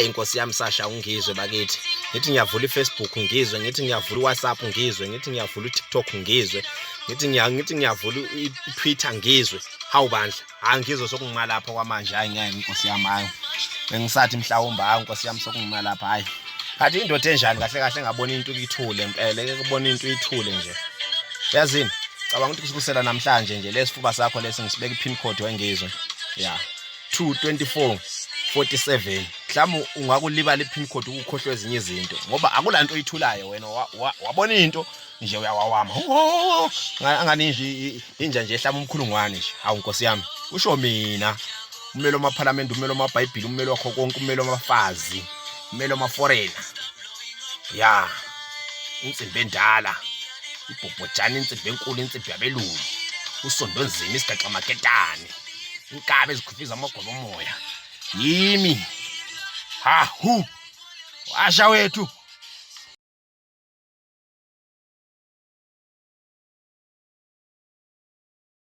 Hayi inkosi yami, sasha ungizwe bakithi. Ngithi ngiyavula iFacebook ngizwe, ngithi ngiyavula iWhatsApp ngizwe, ngithi ngiyavula iTikTok ngizwe, ngithi ngiyavula iTwitter ngizwe. Hawu bandla, hayi ngizwe sokungima lapha kwamanje. Hayi ngeke inkosi yami, hayi bengisathi mhlawumbe, hayi inkosi yami sokungima lapha. Hayi khathi indoda enjani kahle kahle ngabona into ithule impela, eke kubona into ithule nje. Yazini, cabanga ukuthi kusukisela namhlanje nje lesifuba sakho lesi ngisibeka i-pin code wengizwe ya 224 47. Mhlawumbe ungakulibala i-pin code, ukukhohlwa ezinye izinto, ngoba akulanto oyithulayo wena. Wabona into nje uyawawama angani nje inja nje ehlaba umkhulungwane nje. Hawu nkosi yami, usho mina umelo wamaphalamende, umelo wamabhayibhili, umelo wakho konke, umelo wabafazi, umelo wamaforena ya insimbi endala, ibhobhojana, insimbi enkulu, insimbi yabelungu, usondo nzima, isigaxa maketane, inkabi ezikhufiza amagweba omoya, yimi. Ha hu, washa wethu.